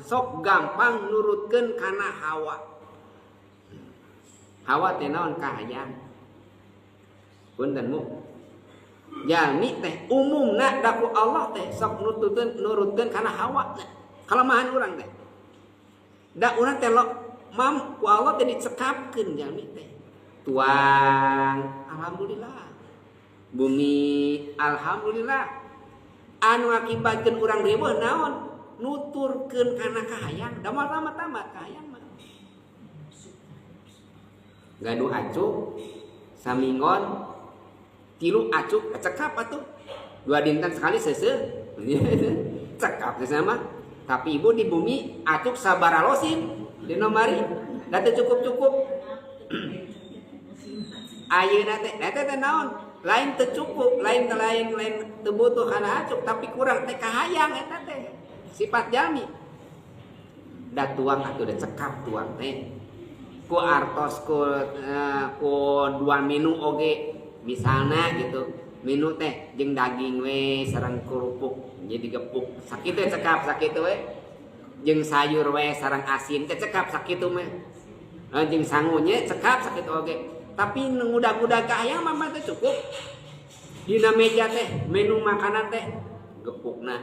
Sok gampang nurutkeun kana hawa. Hawa teh naon? Kahayang. Punten mu. Jalmi teh umumna da ku Allah teh sok nurutkeun kana hawa. Kelemahan urang teh. Da urang teh lo mam ku Allah teh dicekapkeun jalmi teh. Tuang, alhamdulillah. Bumi, alhamdulillah. Anu ngakibatkeun urang riweuh naon? Nuturkeun kana kahayang. Da moal tamat-tamat kahayang mah. Gaduh acuk saminggon tilu acuk cekap atuh. 2 dinten sekali seuseuh. Cekap sesama. Tapi ibu di bumi acuk sabaralosin di nomari da teu cukup-cukup. Ayeuna teh eta teh naon? Lain teu cukup, lain lain lain teu butuh kana acuk, tapi kurang teh kahayang eta teh. Sifat jalmi. Da tuang atuh da cekap tuang teh. Ku artos ku 2 menu oge misalna gitu. Menu teh jeung daging we sareng kerupuk jadi gepuk. Sakitu cekap sakitu we. Jeung sayur we sareng asin teh cekap sakitu mah. Nah, jeung sangunya cekap sakitu oge. Tapi ngudag-ngudag kahayang mah teh cukup. Dina meja teh menu makanan teh gepukna,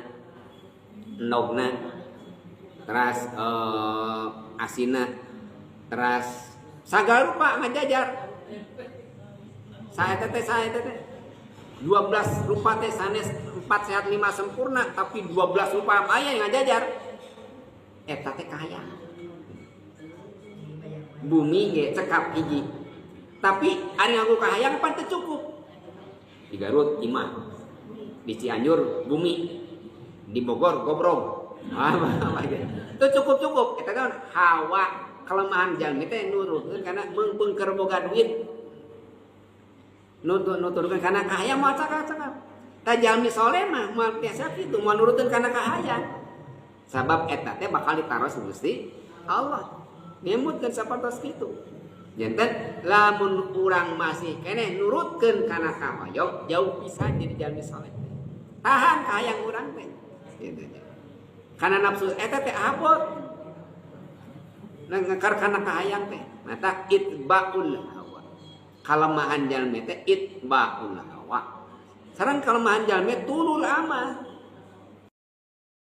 endogna, teras asinna, teras sagala rupa ngajajar. Saya teh saya teh 12 rupa teh sanes 4 sehat 5 sempurna, tapi 12 rupa aya yang ngajajar. Eta teh kahayang. Bumi ge cekap hiji. Tapi ari ngaku kahayang pan teu cukup. Di Garut imah, di Cianjur bumi, di Bogor gobrog. Teu cukup-cukup. Eta kan hawa kelemahan jalmi teh nurutkeun kana meungpeung keur boga duit. Nuturkeun kana kahayang moal cakap-cakap. Ta jalmi soleh mah moal biasa kitu, moal nurutkeun kana kahayang. Sabab eta teh bakal ditaros Gusti Allah. Ngemutkeun sapertos kitu. Janten lamun urang masih keneh nurutkeun kana kahoyong jauh pisan jadi jalmi soleh. Tahan kahayang urang teh. Gitu. Kana nafsu eta teh abot. Ngekar kana kahayang teh. Mata itbaul hawa. Kalemahan jalmi teh itbaul hawa. Sareng kalemahan jalmi tulul amal.